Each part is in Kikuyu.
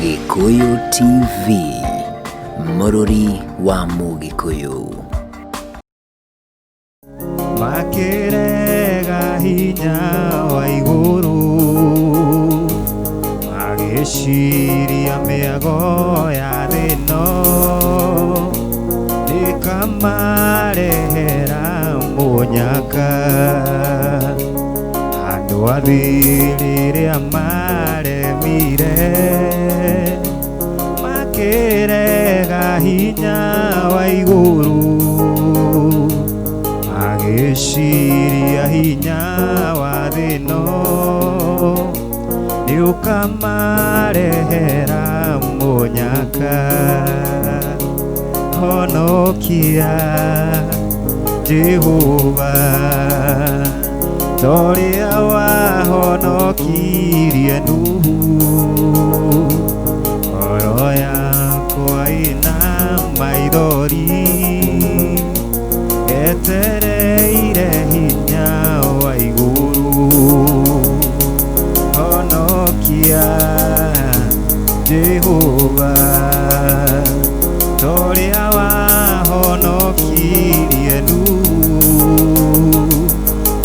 Gĩkũyũ TV, mũrũri wa Mũgĩkũyũ. Makĩrega hinya wa igũrũ, magĩciria mĩago ya thĩ ĩno ĩkamarehera mũnyaka. Andũ a thĩ rĩrĩa maremire, makĩrega hinya wa igũrũ, magĩciria hinya wa thĩ ĩno nĩũkamarehera mũnyaka. Honokia Jehova, torĩa wahonokirie Nuhu, ngoro yakwa ĩna maithori, etereire hinya wa igũrũ. Honokia Jehova, torĩa wahonokirie Nuhu,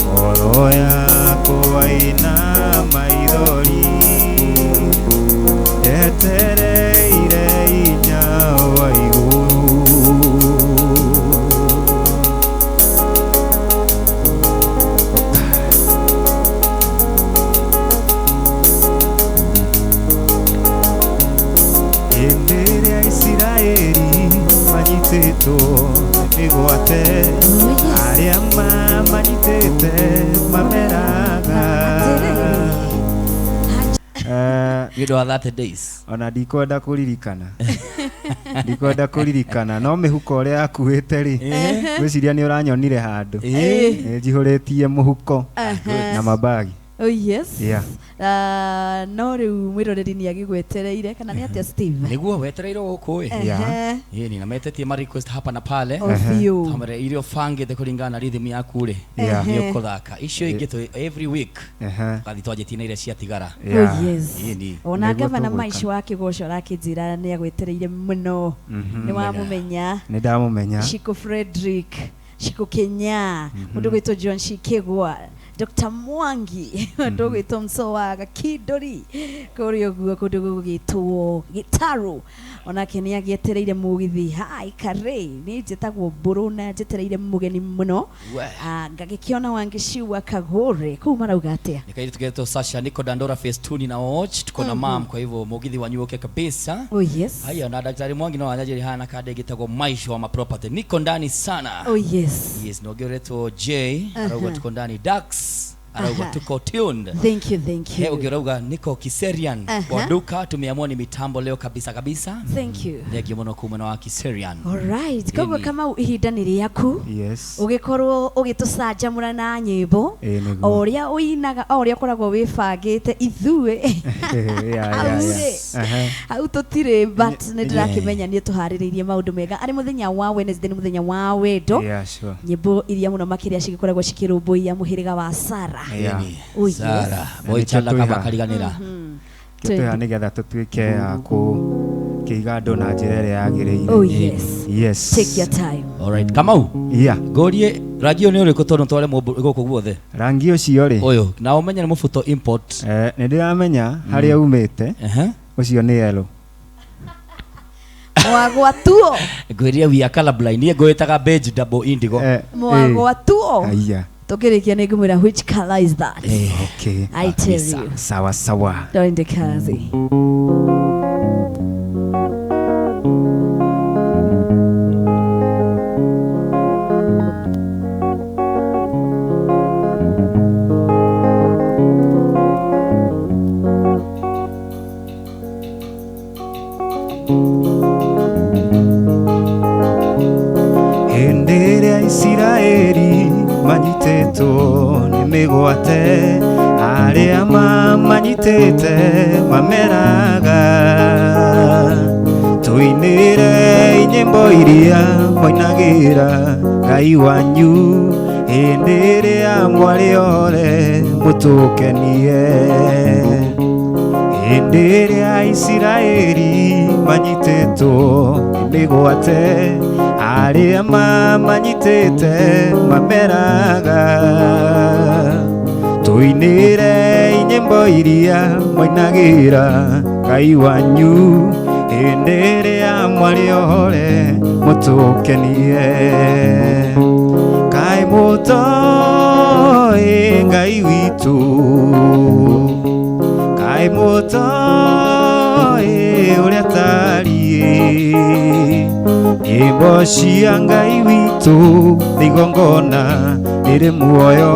ngoro yakwa ĩna maithori, etereire hinya wa igũrũ. Hĩndĩ ĩrĩa Isiraeli manyitĩtwo mĩgwate, arĩa mamanyitĩte mameraga. Nĩ ũndũ wa 30 days. Ona ndikwenda kũririkana, ndikwenda kũririkana, no mĩhuko ũrĩa yakuĩte rĩ, ngwĩciria nĩ ũranyonire handũ. Nĩ njihũrĩtie mũhuko na mabagi. Oh yes. Yeah. No rĩu mwĩroreri nĩ agĩgwetereire kana nĩ atĩa, Steve? Nĩguo wetereirwo gũkũ ĩ. Yeah. Ĩni na metetie ma request hapa na pale. O biũ. Kamere iria ũbangĩte kũringana na rhythm yaku rĩ. Yeah. Nĩ ũkũthaka. Icio ingĩ tũ every week. Tũgathiĩ twanjĩtie na iria ciatigara. Yeah. Oh yes. Ĩni. Ona Nĩguo gavana tũgwĩka. Maish wa Kĩgoco arakĩnjĩra nĩ agwetereire mũno. Nĩ wamũmenya. Nĩ ndamũmenya. Shiko Frederick, Shiko Kenya, mũndũ gwĩtwo John Shikegwa, Dr. Mwangi, mũndũ gwĩtwo Msowaga Kidori, kũrĩa ũguo kũndũ gũgĩtwo Gĩtarũ, onake nĩ agĩetereire mũgithi. Hai Karĩ, nĩ njĩtagwo Mbũrũ na njetereire mũgeni mũno. We. Ah, ngagĩkĩona Wangĩciwa Kagũre kũu marauga atĩa? Nikaili tukietwo Sasha niko Dandora phase 2 nina watch tuko na mam, kwa hivyo mugithi wanyu uke kabisa. Oh yes. Haya, na daktari Mwangi no anajiri hana kade gitagwo maisha wa maproperty. Niko ndani sana. Oh yes. Yes, nogioretwo J arauga tuko ndani, Dax arauga tuko tuned. Thank you, thank He you. ũngĩ niko Kiserian kwa duka, tumeamua ni mitambo leo kabisa kabisa. Thank you. Thengio mũno kuma na wa Kiserian. All right. Koguo Ĩni. kama ihinda nĩ rĩaku. Yes. Ũgĩkorwo ũgĩtũcanjamũra na nyĩmbo, Ĩĩ, nĩguo. o ũrĩa ũinaga, o ũrĩa ũkoragwo wĩbangĩte ithuĩ Yeah, hau yeah, rĩ, yeah. Aha. hau tũtirĩ, but nĩ ndĩrakĩmenya nĩ tũharĩrĩirie maũndũ mega. Arĩ mũthenya wa Wednesday, nĩ mũthenya wa wendo. Yeah, sure. Nyĩmbo iria mũno makĩria cigĩkoragwo cikĩrũmbũiya mũhĩrĩga wa Sara. Yeah. Ĩni. Oh, yes. Sara, Na boy nĩkĩo chala twĩ kama haha. kariganĩra. Kĩo twĩ haha nĩgetha tũtuĩke a kũiga andũ na njĩra ĩrĩa yagĩrĩire. Oh yes. Yes. Take your time. Alright, Kamau. Yeah. Ngorie rangi ũyũ nĩ ũrĩkũ tondũ tware gũkũ guothe? Rangi ũcio rĩ, Ũyũ na ũmenye nĩ mũbuto import. Nĩ ndĩramenya harĩa umĩte. Ehe. Ũcio nĩ yellow. Mwagwatuo. Ngwĩrire we are colorblind. Niĩ ngwĩtaga beige double indigo. Mwagwatuo. Aya. Tũkĩrĩkia nĩ ngũmwĩra which color is that. Okay. I tell you. Sawa sawa. Twende kazi. Hĩndĩ ĩrĩa Isiraeli manyitĩtwo nĩ mĩgwate, arĩa mamanyitĩte mameraga, tũinĩre nyĩmbo iria moinagĩra Ngai wanyu, hĩndĩ ĩrĩa mwarĩ ore mũtũkenie. Hĩndĩ ĩrĩa Isiraeli manyitĩtwo nĩ mĩgwate, arĩa mamanyitĩte mameraga, tũinĩre nyĩmbo iria mwainagĩra Ngai wanyu, hĩndĩ ĩrĩa mwarĩ ohore mũtũkenie. Kaĩ mũtoĩ Ngai witũ, kaĩ mũtoĩ ũrĩa atariĩ, nyĩmbo cia Ngai witũ nĩ igongona rĩrĩ muoyo,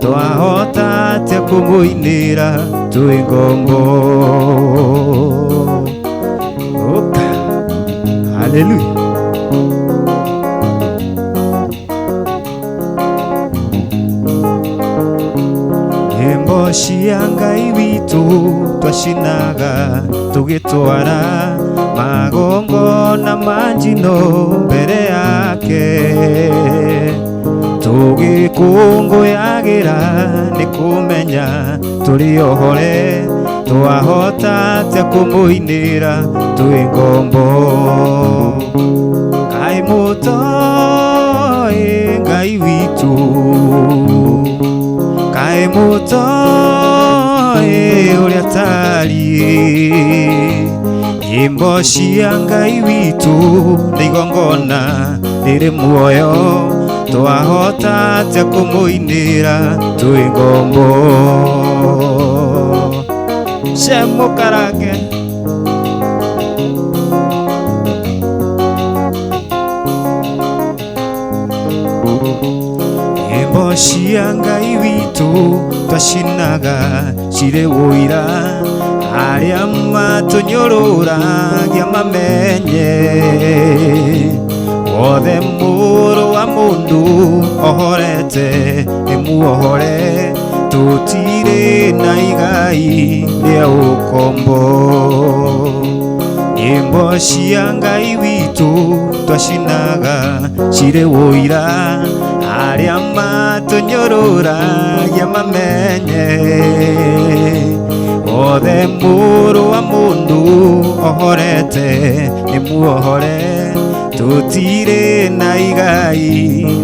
twahota atĩa kũmũinĩra twĩ ngombo. Oka. Haleluya. Nyĩmbo cia Ngai witũ twacinaga tũgĩtwara magongona ma njino mbere yake, tũgĩkũngũyagĩra nĩ kũmenya tũrĩ ohore, twahota atĩa kũmũinĩra twĩ ngombo. Kaĩ mũtoĩ Ngai witũ, kaĩ mũtoĩ ũrĩa atariĩ, nyĩmbo cia Ngai witũ nĩ igongona rĩrĩ muoyo, twahota atĩa kũmũinĩra twĩ ngombo. Shemu Karake. Nyĩmbo cia Ngai witũ twacinaga cirĩ ũira, arĩa matũnyũrũragia mamenye, wothe mũrũ wa mũndũ ohorete nĩ muohore, tũtirĩ na igai rĩa ũkombo. Nyĩmbo cia Ngai witũ twacinaga cirĩ ũira, arĩa matũnyũrũragia mamenye, wothe mũrũ wa mũndũ ohorete nĩ muohore, tũtirĩ na igai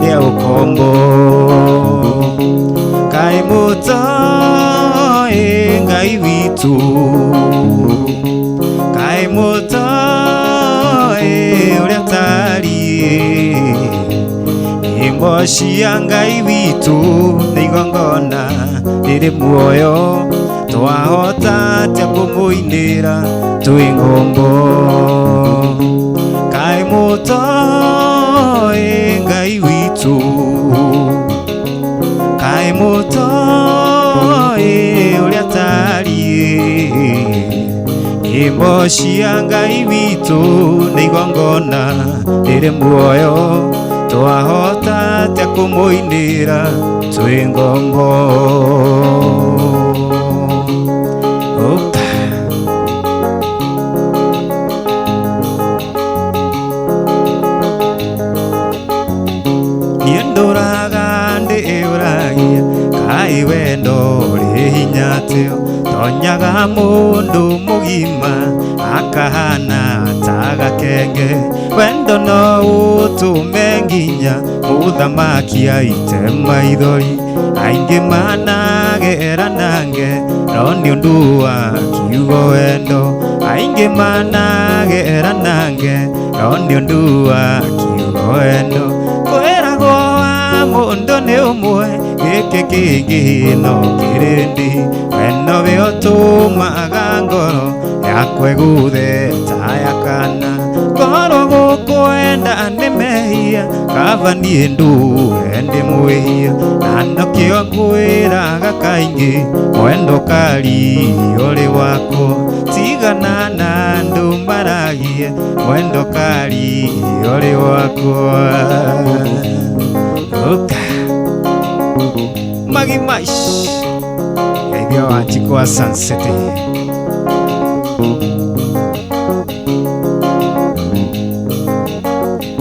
rĩa ũkombo. Kaĩ mũtoĩ Ngai witũ, kaĩ mũtoĩ ũrĩa atariĩ, nyĩmbo cia Ngai witũ nĩ igongona rĩrĩ muoyo, twahota atĩa kũmũinĩra twĩ ngombo. Kaĩ mũtoĩ Ngai witũ, kaĩ mũtoĩ ũrĩa atariĩ, nyĩmbo cia Ngai witũ nĩ igongona rĩrĩ muoyo, twahota atĩa kũmũinĩra twĩ ngombo. Oka. Niĩ ndũraga ndĩũragia kaĩ wendo ũrĩ hinya atĩa, tonyaga mũndũ mũgima akahana ta gakenge, wendo no ũtũme nginya mũthamaki aite maithori, aingĩ managera nange no nĩ ũndũ wa kiugo wendo, aingĩ managera nange no nĩ ũndũ wa kiugo wendo, kwĩragwo wa mũndũ nĩ ũmwe gĩkĩ kĩngĩ no kĩrĩndĩ, wendo we ũtũmaga ngoro yakwa ĩgũthe ta ya kana, korwo gũkwenda nĩ mehia kaba niĩ ndũre ndĩ mwĩhia, na nokĩo ngwĩraga kaingĩ wendo kari ũrĩ wakwa, tigana na andũ maragie wendo kari ũrĩ wakwa. Oka. Magimaish. Geithia Wanjikũ wa Sunset.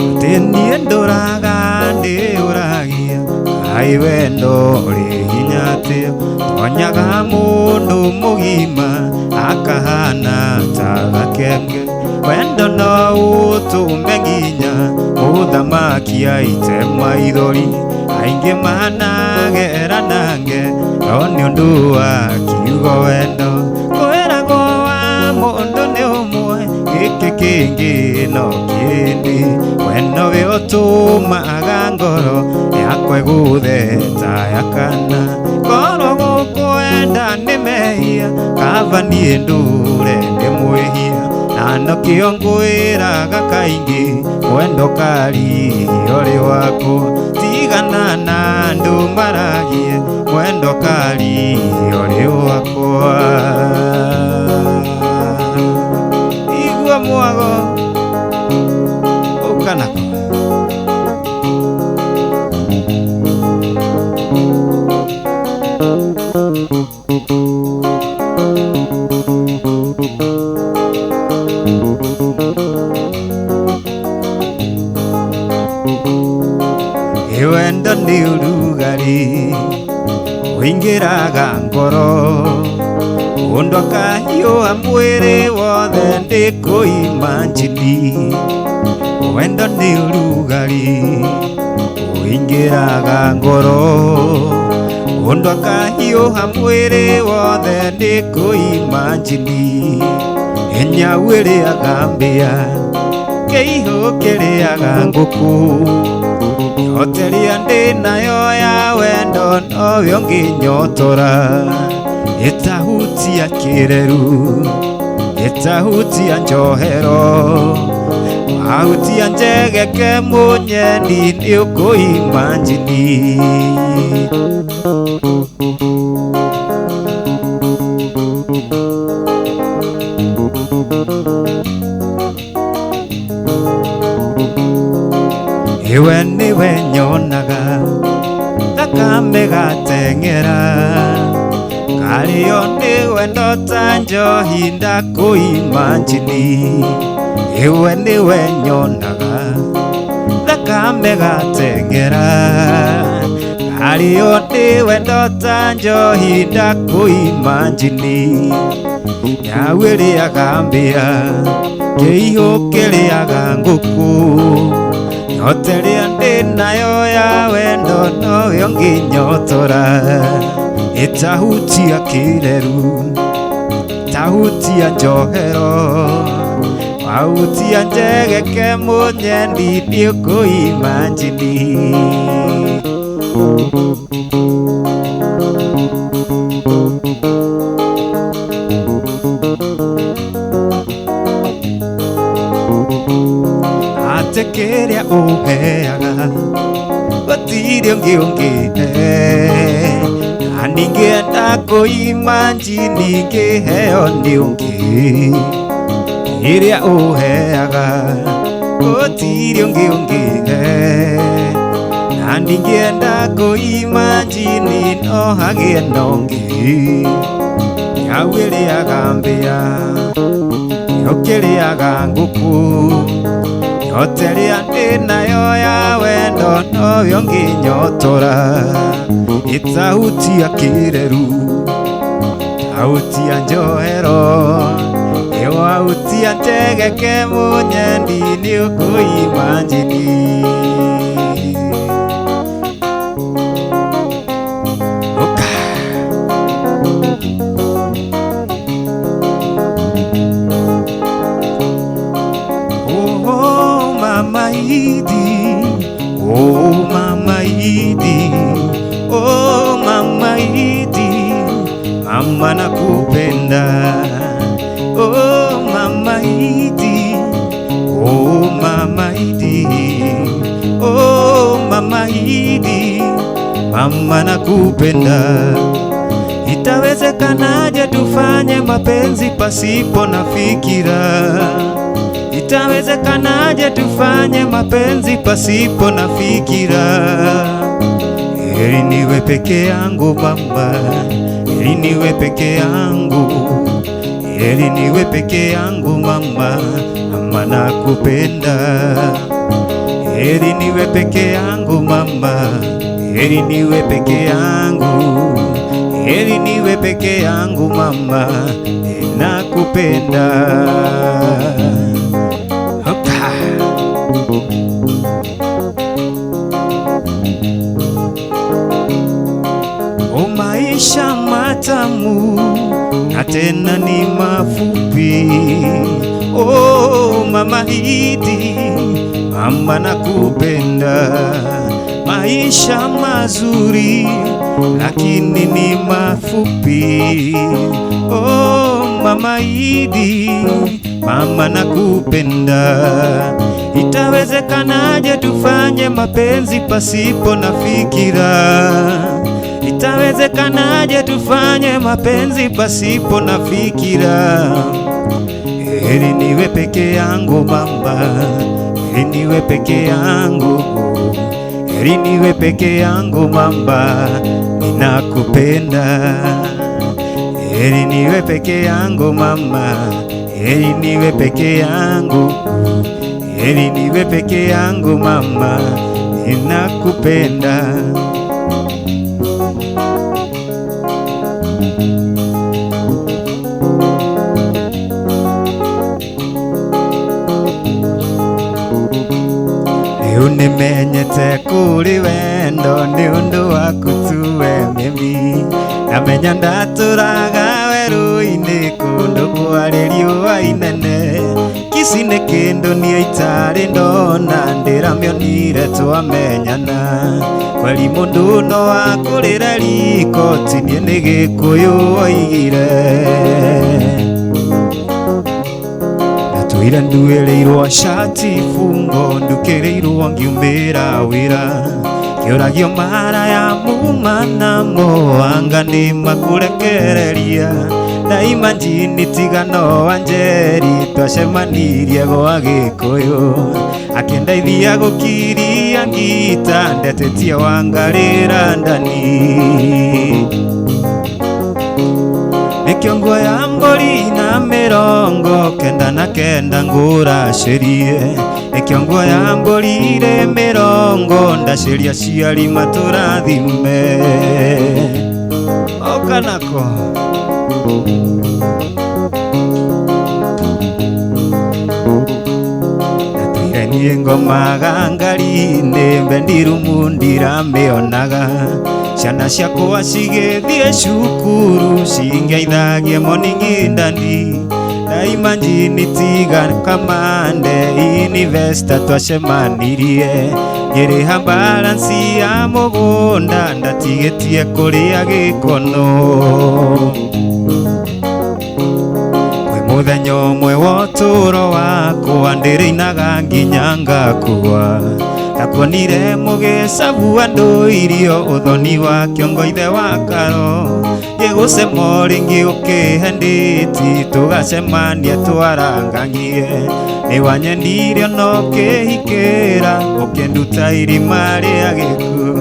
Atĩ niĩ ndũraga ndĩũragia kaĩ wendo ũrĩ hinya atĩa, tonyaga mũndũ mũgima aka Kahana ta gakenge wendo no ũtũme nginya mũthamaki aite maithori aingĩ managera nange no nĩ ũndũ wa kiugo wendo kwĩragwo wa mũndũ nĩ ũmwe gĩkĩ kĩngĩ no kĩndĩ wendo wĩ ũtũmaga ngoro yakwa ĩgũthe ta yakana korwo gũkwenda nĩ mehia kaba niĩ ndũre ndĩ mwĩhia na nokĩo ngwĩraga kaingĩ mwendo kari ũrĩ wakwa tigana na andũ maragie mwendo kari ũrĩ wakwa igua mwago ũkanako Wendo nĩ ũrugarĩ ũingĩraga ngoro ũndũ akahiũha mwĩrĩ wothe ndĩkũimanjini wendo nĩ ũrugarĩ ũingĩraga ngoro ũndũ akahiũha mwĩrĩ wothe ndĩkũimanjini nyau ĩrĩaga mbĩa kĩihũ kĩrĩaga ngũkũ Nyoteria ndĩ nayo ya wendo nowe ũngĩnyotora ĩtahutia kĩreru ĩtahutia njohero wahutia njegeke mũnyendi nĩ ũkũimanjini Iwe niwe nyonaga thakame gateng'era karĩo nĩ wendo ta njohi ndakũimanjini iwe niwe nyonaga thakame gateng'era karĩo nĩ wendo ta njohi ndakũimanjini nyau ĩrĩaga mbĩa kĩihũ kĩrĩaga ngũkũ Nyoteria ndĩ nayo ya wendo nowe ũngĩnyotora ĩtahutia kĩreru tahutia njohero wahutia njegeke mũnyendi nĩ ũkũimanjini Atĩ kĩrĩa ũheaga gũtirĩ ũngĩ ũngĩhe na ningĩenda kũimanjini ngĩheo nĩ ũngĩ kĩrĩa ũheaga gũtirĩ ũngĩ ũngĩhe na ningĩenda kũimanjini no hagĩe na ũngĩ nyau ĩrĩaga mbĩa ũkĩrĩaga ngũkũ Nyoteria ndĩ nayo ya wendo nowe ũngĩnyotora ĩtahutia kĩreru tahutia njohero ĩwahutia njegeke mũnyendi nĩ ũkũimanjini Ũka. Oh mama Idi, oh mama Idi, oh mama Idi, mama nakupenda. Oh mama Idi, oh mama Idi, oh mama Idi, mama nakupenda. Itawezekanaje tufanye mapenzi pasipo na fikira? Itawezekanaje tufanye mapenzi pasipo na fikira? Heri niwe peke yangu mama, heri niwe peke yangu, heri niwe peke yangu mama, mama nakupenda. Heri niwe peke yangu mama, heri niwe peke yangu, Heri niwe peke yangu mama, ninakupenda. Hopa. O maisha matamu na tena ni mafupi. Oh mama Idi, mama nakupenda. Maisha mazuri lakini ni mafupi. Oh mama Idi, mama nakupenda. Itawezekanaje tufanye mapenzi pasipo na fikira? Itawezekanaje tufanye mapenzi pasipo na fikira? Heri niwe peke yangu mama, heri niwe peke yangu, heri niwe peke yangu mama, ninakupenda. Heri niwe peke yangu mama, heri niwe peke yangu, heri niwe peke yangu mama, ninakupenda. Rĩu nĩmenyete kũrĩ wendo nĩ ũndũ waku tuwe mimi. Namenya ndatũraga werũ-inĩ kũndũ kwarĩ riũa inene. Kici nĩ kĩndũ niĩ itarĩ ndona, ndĩramĩonire twamenyana. Kweri mũndũ no akũrĩre riko, ti niĩ nĩ Gĩkũyũ oigire. Natuire nduĩrĩirwo shati fungo, ndukĩrĩirwo ngiumĩra wĩra. Kĩũragio mara ya muma namo, anga nĩmakũrekereria. Ndaima njini tiga no Wanjeri, twacemanirie gwa Gĩkũyũ. Akĩndeithia gũkiria ngita, ndetĩtie Wangarĩ ndani. Nĩkĩo nguoya mbũri na 99 ngũracĩrie. Nĩkĩo nguoya mbũri irĩ 90 ndacĩria aciari matũrathime. Oka nako. Natuire niĩ ngomaga ngari-inĩ, mbendirumu ndiramĩonaga. Ciana ciakwa cigĩthiĩ cukuru, cingeithagie morning ndani. Ndaima njini tiga kamande, investor twacemanirie. Ngĩrĩha balance ya mũgũnda, ndatigĩtie kũrĩa gĩkono. Kwĩ mũthenya ũmwe wa ũtũũro wakwa, ndĩrĩinaga nginya ngakua. Ndakuonire mũgĩcabu andũ irio, ũthoni wa kĩongo ithe wa karo. Ngĩgũcema rĩngĩ ũkĩhe ndĩti, tũgacemania twarangagie. Nĩwanyendirie ona ũkĩhikĩra, ũkĩnduta irima rĩa gĩkuũ.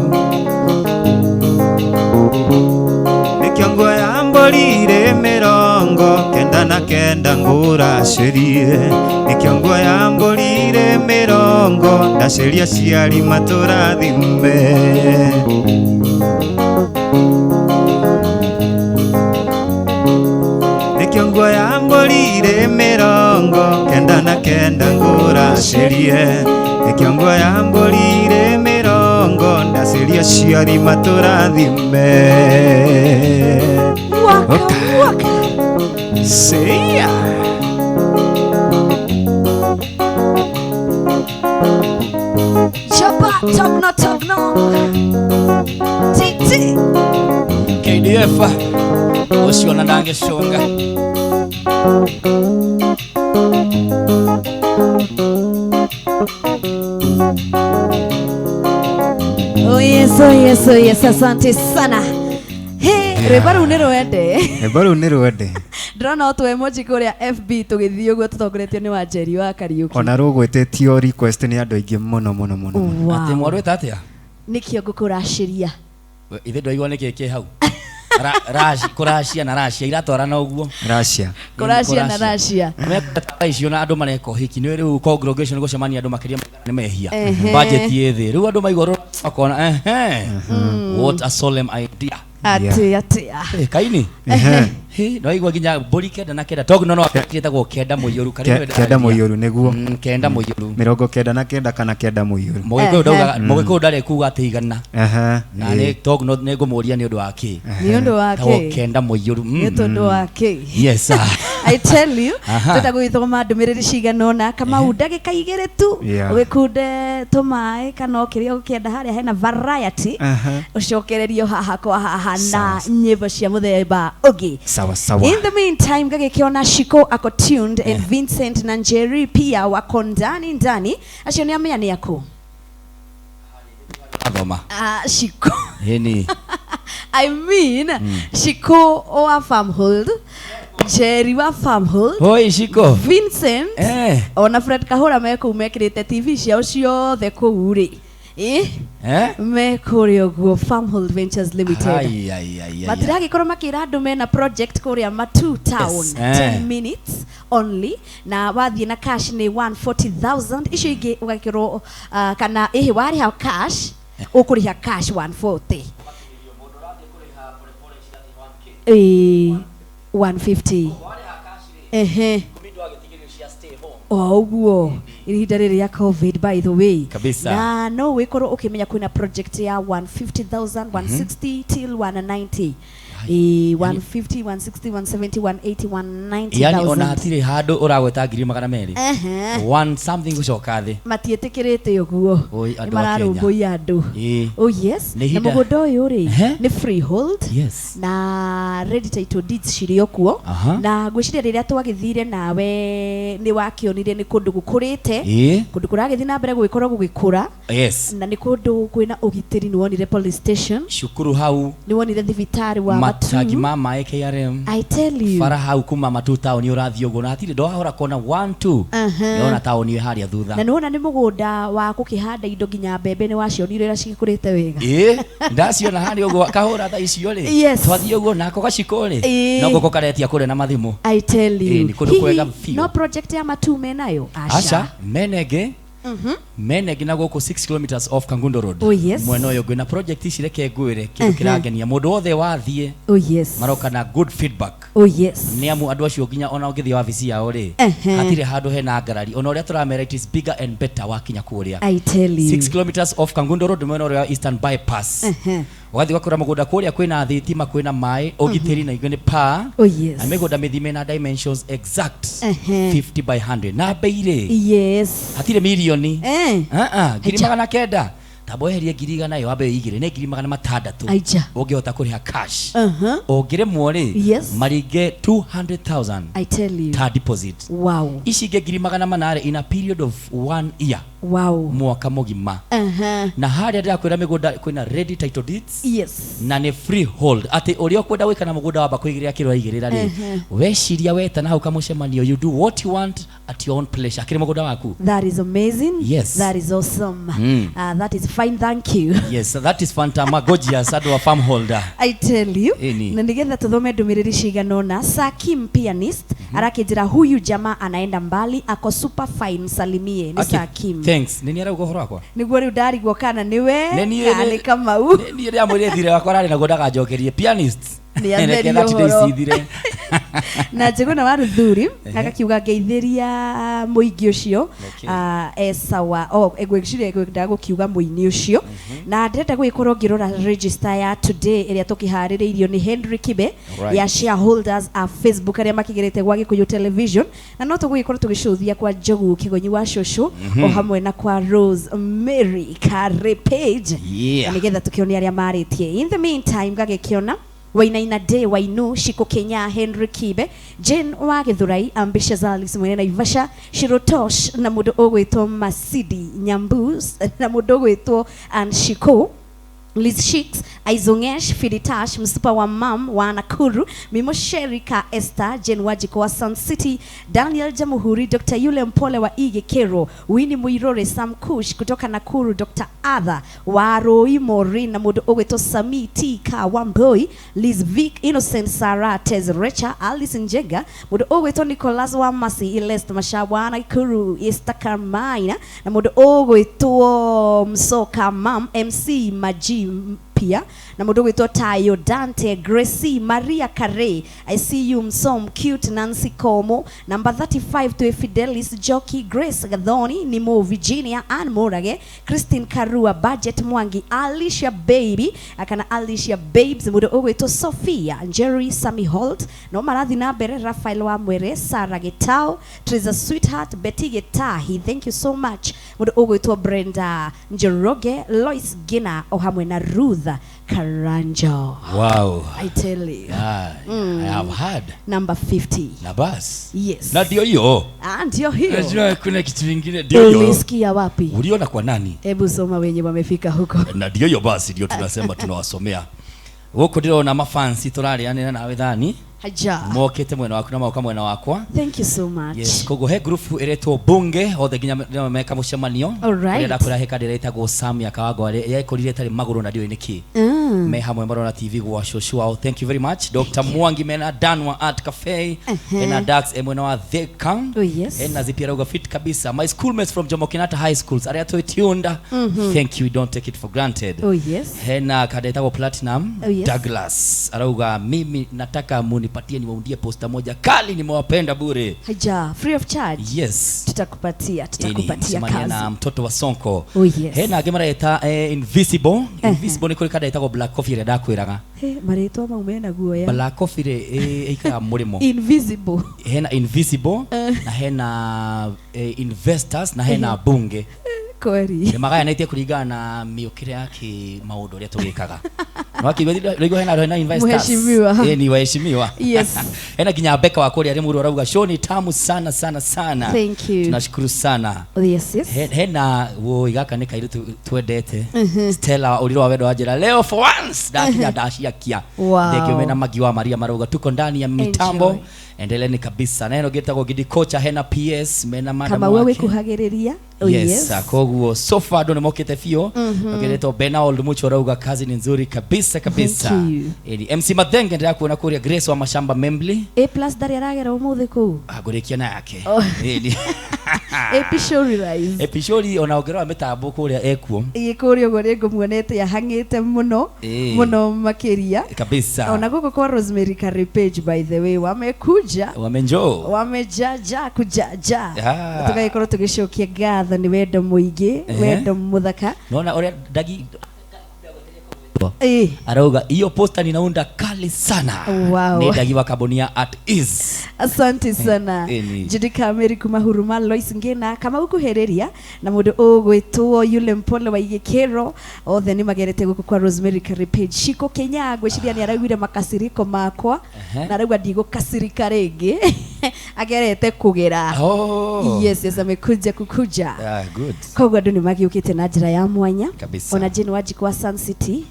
Nĩkĩo nguoya mbũri irĩ 99 ngũracĩrie. Nĩkĩo nguoya mbũri irĩ 90 ndacĩria aciari matũrathime. Nĩkĩo nguoya mbũri irĩ 99 ngũracĩrie. Nĩkĩo nguoya mbũri irĩ 90 ndacĩria aciari matũrathime. Waka, waka. See ya. Chapa, togno, togno. TT. KDF. Ucio na ndangĩcũnga. Oh yes, oh yes, oh yes, asante sana. Hey, rwĩmbo rũu nĩ rwende. Rwĩmbo rũu nĩ rwende. Ndĩrona o tũ emoji kũrĩa FB tũgĩthiĩ ũguo tũtongoretio nĩ Wanjeri wa Kariũki. Ona rũgwĩtĩtio request nĩ andũ aingĩ mũno mũno mũno. Wow. Atĩ mwarwĩta atĩa? Nĩkĩo ngũkũracĩria. Ithe ndwaigua nĩkĩ kĩ hau? Kũracia na Russia iratwarana ũguo. Russia. Kũracia na Russia. Mekũrata icio na andũ mareka ũhiki. Nĩ rĩu congregation gũcemania andũ makĩria nĩ mehia. Budget ĩ thĩ. Rĩu andũ maigua Akona ehe. What a solemn idea. Atä atä. Eh, kaini. Ehe. He, no igua nginya mbũri 99 tondũ no akĩtagwo kenda mũiyũru karĩ Kenda mũiyũru nĩguo. Kenda mũiyũru. 99 kana kenda mũiyũru. Mũgĩkũyũ ndaugaga, mũgĩkũyũ ndarĩ kuga atĩ igana. Ehe. Na nĩ tondũ no nĩ ngũmũria nĩ ũndũ wa kĩ. Nä å ndå wa Tagwo kä? kenda mũiyũru. Nä tondå wa kä? Yes. Ah. I tell you, Aha. twenda gũgĩthoma ndũmĩrĩri cigana ũna Kamau, ndagĩka igĩrĩ tu. Ũgĩkunde tũmaĩ kana o kĩrĩa ũgũkĩenda harĩa hena variety. Aha. Ũcokererio haha kwa haha na nyĩmbo cia mũthemba ũngĩ. Sawa sawa. In the meantime, ngagĩkĩona Shiko ako tuned and Vincent na Njeri pia wako ndani ndani. Acio nĩ amenya nĩ aku. Athoma. Ah, Shiko. Ĩni. I mean, Shiko wa Farmhold, Njeri wa Farmhold, Hoi Shiko. Vincent ona Fred Kahũra me kũu mekĩrĩte TV ciao ciothe kũu rĩ. Eh? Eh? Me kũrĩa ũguo Farmhold Ventures Limited. Ai ai ai ai. Matiragĩkorwo makĩra andũ mena project kũrĩa Matu Town. Yes, eh. 10 minutes only, na wathiĩ na cash nĩ 140,000, icio ingĩ ũgakĩrwo kana ĩhĩ warĩha cash, ũkũrĩha cash 140, ĩĩ, 150, ehe, o ũguo ihinda rĩrĩ rĩa COVID, by the way. Kabisa. Na no wĩkorwo ũkĩmenya kwĩna project ya 150,000, 160 till 190, ĩĩ, 150, 160, 170, 180, 190,000. Yani ona hatirĩ handũ ũragweta 200,000. Ehe. One something gũcoka thĩ. Matiĩtĩkĩrĩte ũguo. Oi, Nĩ andũ a Kenya. mararũmbũiya andũ. Ĩĩ. Oh yes. Nĩ Na ihinda- mũgũnda ũyũ rĩ, Ehe. nĩ freehold. Yes. Na ready title deeds cirĩ o kuo. Aha. Na ngwĩciria rĩrĩa twagĩthire nawe nĩ wakĩonire nĩ kũndũ gũkũrĩte, Ĩĩ. kũndũ kũragĩthiĩ na mbere gũgĩkorwo gũgĩkũra. Yes. Na nĩ kũndũ kwĩna ũgitĩri, nĩ wonire police station, Cukuru hau. nĩ wonire thibitarĩ wa Matangi Matu. ma maĩ KRM. I tell you. Bara hau kuma Matu town ũrathiĩ ũguo na hatirĩ ndwahora kona 1 2. Aha. Nĩwona taũni ĩ harĩa thutha. Na nĩwona nĩ mũgũnda wa gũkĩhanda indo, nginya mbembe nĩ wacionire ũrĩa cigĩkũrĩte wega. Ĩĩ, ndaciona harĩa ũguo kahũra thaa icio rĩ. Yes. Twathiĩ ũguo nako gaciko rĩ. Ĩĩ. No gũkũ karetia kũrĩa na mathimũ. I tell you. Ĩĩ, nĩ kũndũ Hihi, kwega biũ. no project ya Matu menayo? Aca, menenge menenge na gũkũ 6 kilometers off Kangundo Road. Oh, yes. Mwena ũyũ ngwĩna project ici, reke ngwĩre kĩndũ kĩrangenia mũndũ wothe wathiĩ, Oh yes. maroka na good feedback. Oh yes. Nĩ amu andũ acio nginya ona ũngĩthiĩ wabici yao rĩ, Ehe. hatirĩ handũ hena ngarari ona ũrĩa tũramera, it is bigger and better wakinya kũrĩa. I tell you. 6 kilometers off Kangundo Road, mwena ũrĩa wa Eastern Bypass. Ehe. Ũgathiĩ ũgakora mũgũnda kũrĩa kwĩna thitima, kwĩna maĩ, ũgitĩri na ingĩ nĩ pa. Oh yes. Na mĩgũnda mĩthime na dimensions exact, Ehe. 50 by 100, na bei rĩ, Yes. hatirĩ mirioni. Eh. Ah, ah, ngiri Acha. 900, tamba weherie 100,000 ĩyo, wambe ũigĩre nĩ 600,000. Aija. Ũngĩhota kũrĩha cash, ũngĩremwo rĩ, maringe 200,000 I tell you. ta deposit. Ici ingĩ 400,000 in a period of one year, mwaka mũgima. Na harĩa ndĩrakwĩra mĩgũnda kwĩna ready title deeds. Na nĩ freehold, atĩ ũrĩa ũkwenda gwĩka na mũgũnda wamba kũigĩrĩra kĩrĩa ũraigĩrĩra rĩ, weciria weta na hau kamũcemanio, you do what you want at your own pleasure, akĩrĩ mũgũnda waku. That is amazing. Yes. That is awesome. That is fine, thank you. Yes, that is fantama gorgeous, andũ a farm holder. I tell you. Ĩni. Na nigetha tuthome ndũmĩrĩri cigana ũna, Sakim pianist arakĩnjĩra huyu jamaa anaenda mbali, ako super fine, msalimie. Nĩ Aki, Sakim. Thanks, nĩ niĩ arauga ũhoro wakwa? Nĩguo rĩu ndarigwo kana nĩwe Nĩ niĩ. kana nĩ Kamau. Nĩ niĩ ndĩramwĩrire thirĩ wakwa ararĩ naguo ndaganjokerie pianist. Nĩ Reke atherio 30 days ũhoro. ithire. Na Njĩgũna wa Ruthuri agakiuga ngeithĩria mũingĩ ũcio. Okay. Ah, e sawa, oh, ngwĩciria ngwendaga gũkiuga mũini ũcio, na ndĩrenda gũgĩkorwo ngĩrora register ya today ĩrĩa tũkĩharĩrĩirio nĩ Henry Kibe ya shareholders a Facebook arĩa makĩgerete gwa Gĩkũyũ Television, na no tũgũgĩkorwo tũgĩcũthia kwa Njogu Kĩgonyi wa Cũcũ o hamwe na kwa Rose Mary Kare page, na nĩgetha tũkĩone arĩa marĩtie. In the meantime, ngagĩkĩona Wainaina Day, Wainu Shiko Kenya, Henry Kibe, Jane wa Githurai, Ambitious Alice mwene Naivasha, Shirotosh na mũndũ ũgwĩtwo Masidi Nyambus na mũndũ ũgwĩtwo Anshiko. Liz Shicks, Aizongesh, Fiditash, Msupa wa Mam wa Nakuru, Mimo Sherika Esther, Jane Wajiko wa Sun City, Daniel Jamuhuri, Dr. Yule Mpole wa Ige Kero, Winnie Muirore, Sam Kush kutoka Nakuru, Dr. Adha wa Roi Mori na mundu ugwitwo Sami T K Wamboi, Liz Vic, Innocent Sarah, Tez Recha, Alice Njenga, mundu ugwitwo Nicholas wa Masi, Ilest Mashawa Nakuru, Esther Carmina na mundu ugwitwo Msoka Mam, MC Maji pia na mundu gwitwo Tayo Dante, Gracie Maria Kare, I see you Msom cute Nancy Komo, number 35 to Fidelis Jockey, Grace Gathoni, Nimo Virginia, Ann Morage, Christine Karua, Budget Mwangi, Alicia Baby akana Alicia Babes, mundu ugwitwo Sophia Jerry Sammy Holt, no marathi na mbere Rafael wa Mwere, Sarah Gitao, Teresa Sweetheart, Betty Gitahi, thank you so much, mundu ugwitwo Brenda Njoroge, Lois Gina o hamwe na Ruth Karanjo. Wow. I tell you. I have heard. Number 50. Na bas. Yes. Na ndio hiyo. Ah, ndio hiyo. Najua kuna kitu kingine ndio hiyo. Ulisikia wapi? Uliona kwa nani? Hebu soma wenye wamefika huko. Na ndio hiyo basi ndio tunasema tunawasomea. Gũkũ ndĩrona mafansi tũrarĩanĩra nawe thani. Haja. Mokĩte mwena waku na moka mwena wakwa. Thank you so much. Yes, koguo he group ĩretwo bunge othe nginya meka mũcemanio. Alright. Ũrĩa ndakwĩra he kandi ĩretagwo Sam ya Kawangware yekorire ĩtarĩ magũrũ na ndiũĩ nĩkĩ. Me hamwe marona TV gwa cũcũ wao. Thank you very much. Dr. Mwangi mena Danwa Art Cafe. Ena Dax e mwena wa Thika. Oh, yes. Ena Zipi arauga fit kabisa. My schoolmates from Jomo Kenyatta High Schools arĩa twĩ tuned. Thank you, don't take it for granted. Oh, yes. Hena kada ĩtagwo Platinum. Oh, yes. Douglas arauga mimi nataka munipatie niwaundie posta moja kali, nimewapenda bure. Haja, free of charge. Yes. Tutakupatia, tutakupatia Mcemania kazi. na mtoto wa Sonko. Oh, yes. Hena angĩ mareta Invisible. Invisible nĩ kũrĩ kada ĩtagwo Black Coffee ĩrĩa ndakwĩraga. He, marĩtwa mau mena guoya. Black Coffee rĩ ĩikaraga mũrĩmo. Invisible. Hena Invisible na hena Investors na hena Bunge. Kweri. Nĩ magayanĩtie kũringana na mĩũkĩre ya kĩ maũndũ ũrĩa tũgĩkaga. Nĩwakĩigua hena hena Investors. Mheshimiwa. Ni waheshimiwa. Yes. Hena nginya Beka wa kũrĩa Limuru arauga show ni tamu sana sana sana. Thank you. Tunashukuru sana. Oh, yes, yes. Hena woi gaka nĩ kairĩtu twendete. Stella ũriro wa wendo wa njĩra leo for once ndakinya ndaciakia. Wow. Thank you mena Magi wa Maria marauga tuko ndani ya mitambo. Enjoy. Endeleeni kabisa. Na heno gĩtagwo Gidi Kocha hena PS mena madam Kama wewe wake. kuhagĩrĩria. Oh, Yes, yes. koguo so far andũ nĩmokĩte biũ. Ogeretwo Benald Mucho arauga kazi ni nzuri kabisa kabisa. Thank you. Ĩni MC Mathenge ndĩrakuona kũrĩa Grace wa Mashamba Membli. A plus ndarĩ aragera ũmũthĩ kũu. Ngũrĩkia na yake. Oh. Ĩni. AP Shori rise. Epishori ona ũngĩrora mĩtambo kũrĩa ekuo. Ĩ kũrĩa ũguo nĩ ngũmuonete ahang'ĩte mũno Ĩ. mũno makĩria. Kabisa. Ona gũkũ kwa Rosemary Curry page by the way wamekuja Wamenjoo. wamejaja kujaja. Ah. Tũgagĩkorwo tũgĩcokia ngatho nĩ wendo mũingĩ, wendo mũthaka. Nona ũrĩa Dagi Ĩ. arauga hiyo posta ninaunda kali sana. Wow. Nĩ Dagi wa Kabonia at ease. Asante sana. Ĩni. Judy Kameri kuma Huruma, Lois Ngina kama ukuhĩrĩria na mũndũ ũgwĩtwo Yule Mpole wa Igĩkĩro othe nĩ magerete gũkũ kwa Rosemary Curry page. Shiko Kenya ngwĩciria nĩ araugire makasiriko makwa na arauga ndigũkasirika rĩngĩ. Agerete kũgera. Oh. Yes, yes, amekuja kukuja. Ah, good. Koguo andũ nĩ magĩũkĩte na njĩra ya mwanya. Kabisa. Ona Jane Wanjikũ wa Sun City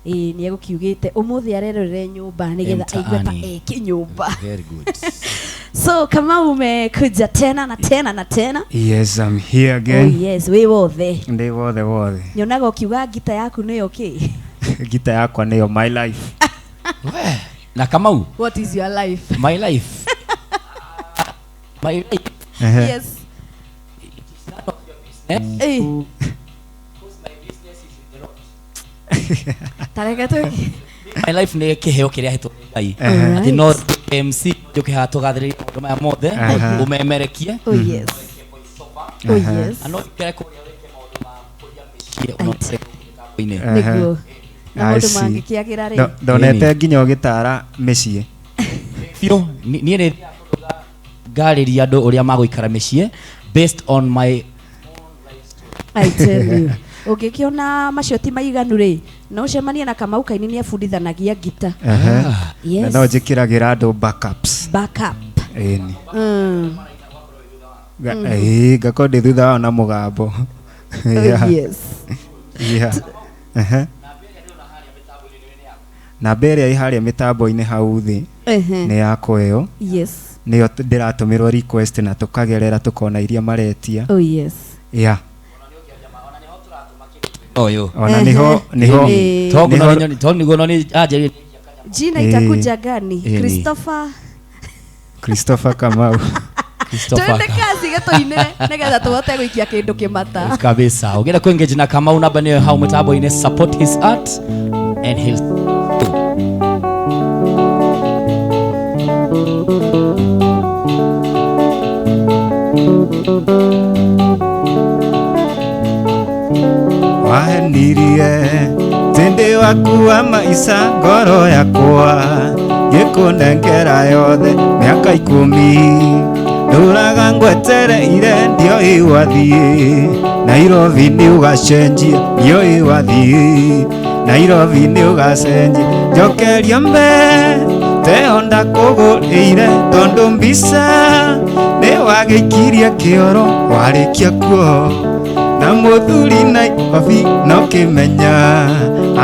ĩ nĩ egũkiugĩte ũmũthĩ arerorere nyũmba nĩgetha aigue ta Mtaani. kĩnyũmba. Very good. So kama umekuja tena na tena na tena. Yes, I'm here again. Oh yes, wĩ wothe. Ndĩ wothe wothe. Nyonaga ũkiuga ngita yaku nĩyo kĩ? Ngita yakwa nĩyo my life. We, na Kamau. What is your life? My life. My life. Yes. Eh? Eh. Tareke tu. My life nĩ kĩheo kĩrĩa hetwo nĩ Ngai. Alright. Atĩ no MC njũke haha tũgathĩrĩrie maũndũ maya mothe ũmemerekie. Oh yes. Oh yes. Na no ũikare kũrĩa wĩke maũndũ ma kũria mĩciĩ ona ũtarĩ mĩtambo-inĩ. Nĩguo. Na I maũndũ see. mangĩkĩagĩra rĩ. Ndonete nginya ũgĩtara mĩciĩ. Biũ, niĩ nĩ ngarĩria andũ ũrĩa magũikara mĩciĩ based on my I tell you. Ũngĩkĩona macio ti maiganu rĩ, no ũcemanie na Kamau Kaini nĩ abundithanagia ngita. Yes. Na no njĩkĩragĩra andũ backups. Backup. Ĩni. Ĩĩ, ngakorwo ndĩ thutha wao na mũgambo. Oh, Yeah. yes. Yeah. Namba ĩrĩa ĩ harĩa mĩtambo-inĩ hau thĩ nĩ yakwa ĩyo. Yes. Nĩyo ndĩratũmĩrwo request na tũkagerera tũkona iria maretia. Oh yes. Yeah. Oyo. Ona niho niho Tongu tongu niguo no ni anjĩrĩrie. Jina itakuja gani? Christopher Christopher Kamau. Christopher. Twende kazi getoine nigetha tuhote guikia kindu kimata. Kabisa. Ugienda ku engage na Kamau namba niyo hau mtambo-inĩ, support his art and he'll Wahenirie tindi waku wa maica ngoro yakwa gĩkũnengera yothe mĩaka 10 ndũraga ngwetereire ndiũĩ wathiĩ Nairobi nĩ ũgacenjia ndiũĩ wathiĩ Nairobi nĩ ũgacenjia njokeria mbete ndakũgũrĩire tondũ mbica nĩ wagĩikirie kĩoro warĩkia kuo na mũthuri Nairobi no kĩmenya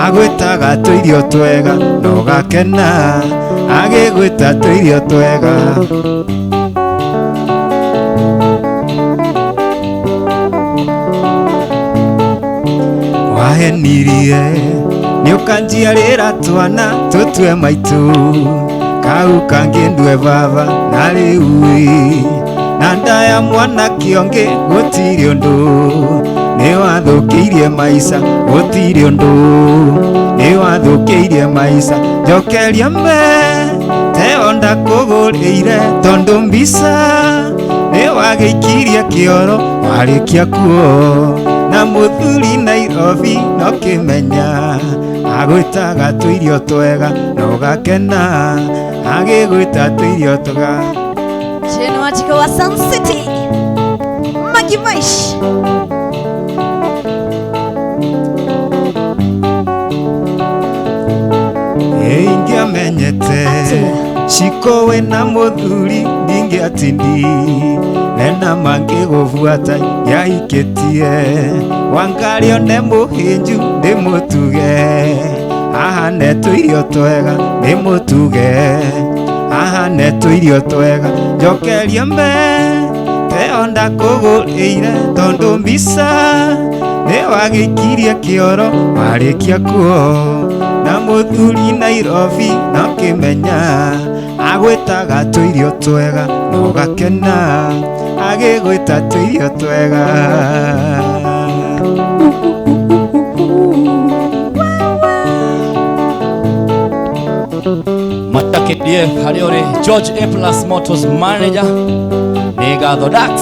agwĩtaga tũirio twega no gakena agĩgwĩta tũirio twega. Wahenirie nĩ ũkanjiarĩra twana tũtue maitũ kau kangĩ ndue baba na rĩu na nda ya mwanake ũngĩ gũtirĩ ũndũ nĩ wathũkĩirie maica gũtirĩ ũndũ nĩ wathũkĩirie maica njokeria mbete ndakũgũrĩire tondũ mbica nĩ wagĩikirie kĩoro warĩkia kuo na mũthuri Nairobi no kĩmenya agwĩtaga tũirio twega no gakena agĩgwĩta tũirio twega. Jane Wachiko wa Sun City Magimaish. Ingĩamenyete Shiko wĩna mũthuri ndingĩatindi nena mangĩgũbuata yaikĩtie Wangario nĩ mũhĩnju ndĩmũtuge ahane tũirio twega ndĩmũtuge ahane tũirio twega njokeria mbete ndakũgũrĩire tondũ mbica nĩ wagĩikirie kĩoro warĩkia kuo na mũthuri Nairobi no kĩmenya agwĩtaga tũirio twega no gakena agĩgwĩta tũirio twega. Matakidie harĩ George A Plus Motors manager nĩ ngatho Dax.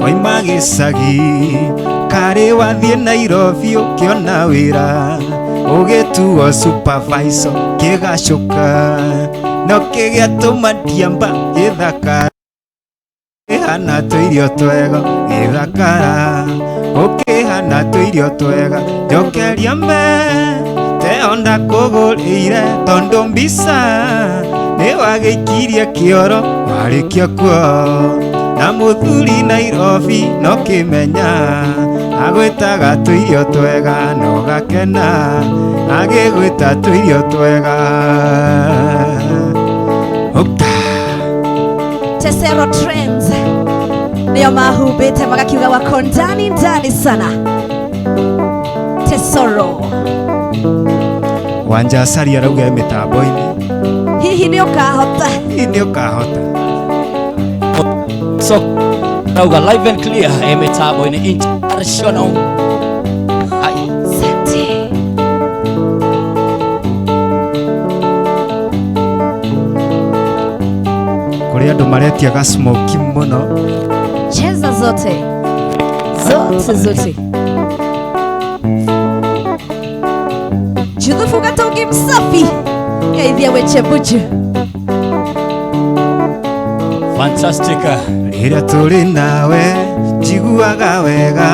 Oima gĩcagi karĩ wathiĩ Nairobi ũkĩona wĩra ũgĩtuo supervisor kĩgacũka no kĩgĩatũma ndiamba gĩthakara kĩhana tũirio twega gĩthakara ũkĩhana tũirio twega njokeria mbete ndakũgũrĩire tondũ mbica nĩ wagĩikirie kĩoro warĩkia kuo na mũthuri Nairobi no kĩmenya agwĩtaga tũirio twega no gakena agĩgwĩta tũirio twega. Tesero Trends nĩo mahumbĩte magakiuga wako ndani ndani sana. Tesoro Wanja Sari arauga mĩtambo-inĩ hihi nĩ ũkahota, hihi nĩ ũkahota. So rauga live and clear mĩtambo-inĩ international. Asante. Kũrĩ andũ maretia ga smoky mũno. Cheza zote zote zote. Juthufu Gatongi msafi geithia weche buju. Fantastic. Rĩrĩa tũrĩ nawe njiguaga wega